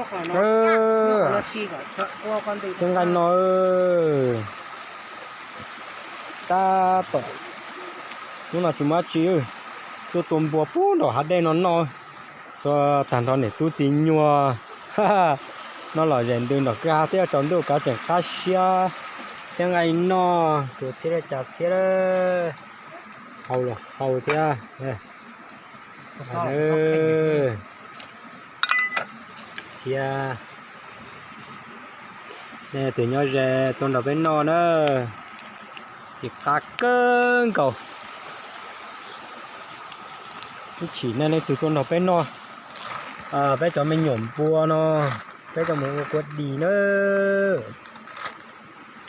Txiab nqaij no, tab tom, hnub no tsis muaj dab tsi, tuaj tua npua puag nram hav dej no noj, tua tag nrho niam tub txiv nyuag noj lom zem ntws nram kwj ha thiab tsaus ntuj kav tseem qab siab. Txiab nqaij noj, tua txhiab li cas txhiab, hau los hau thiab. Txhiab, nej leej twg nyob ze tuaj nrog peb noj na, tsis qab kawg nkaus. Ib chim nej leej twg tuaj nrog peb noj, peb cov me nyuam npua no, peb coj mus ua kua dis na,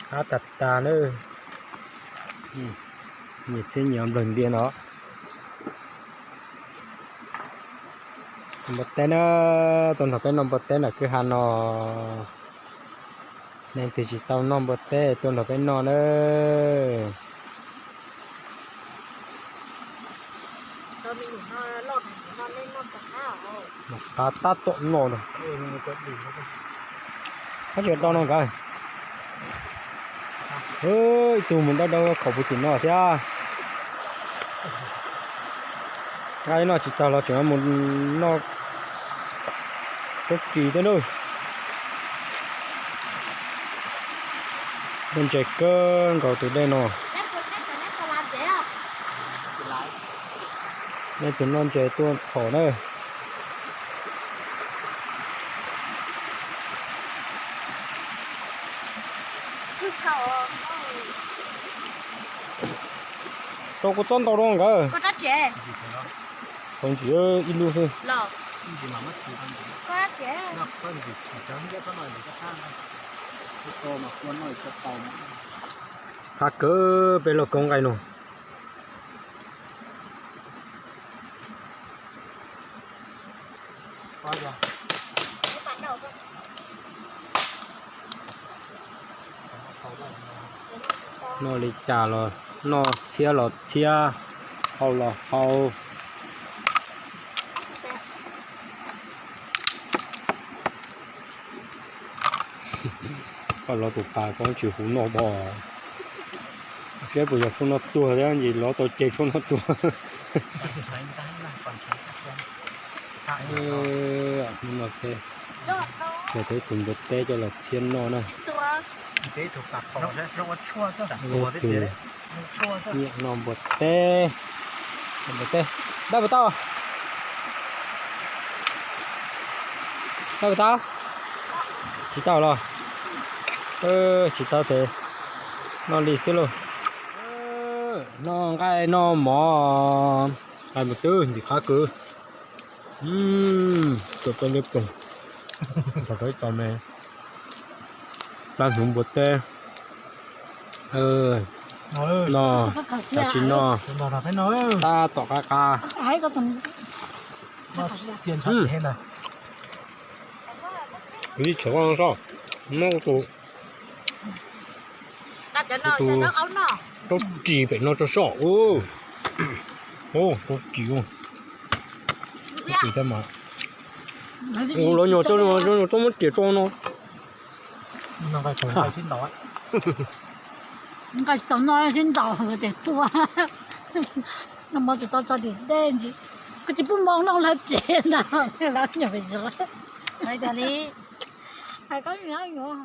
qab tag tag na. Nyias txhiab nyias nplawg ntias no. Npua teb na, tuaj nrog peb noj npua teb nram kwj ha no. Nej leej twg tsis tau noj npua teb tuaj nrog peb noj na. Qab tab tom no, tab tsis do no nkawd. Ib tug mus dawb dawb khaum puv tim no thiab. Nqaij no tsis tag los tseem mus noj tsob ris thiab na. Noj ntses kawg nkaus tus dej no. Nej tus noj ntses tuaj txhom na. Rau kuv txob ntau rau nkawd. Tau ntsis ib lub xwb. Qab kawg peb los kaub nqaij no. Noj li cas los noj, txhiab los txhiab, hau los hau. Koj lov tus pas koj tsis hu noj pom, seb puas yog tshuaj noj tuag thiab ces lov tau ceg tshuaj noj tuag. Hnub no peb, peb tus npua teb coj los txhiab noj na. Tus nyiam noj npua teb, noj npua teb, dab puas tau? Dab puas tau? Tsis tau los? Tsis tau ces noj li xwb lauj. Noj nqaij noj mov, nqaij mus twb ntxim qab kwv. Tsuas peb lub ploog, rau ib tog me plab hnyuv npua teb. No, cov tsis no, tab tom qab qab. Ib tshav no soj, muab tus, tus rau ris pem no tso soj. Rau ris, rau ris thiab mas. Los nyuam tso, tso muab riam tso no. Nqaij txaus noj sib ntaus tseem tuaj. Noj mov tsis tau tso tim dej ntsis, koj tsis pub mov noj lawv tsev ntag, lawv nyuam qhuav zov. Hais koj nyuam.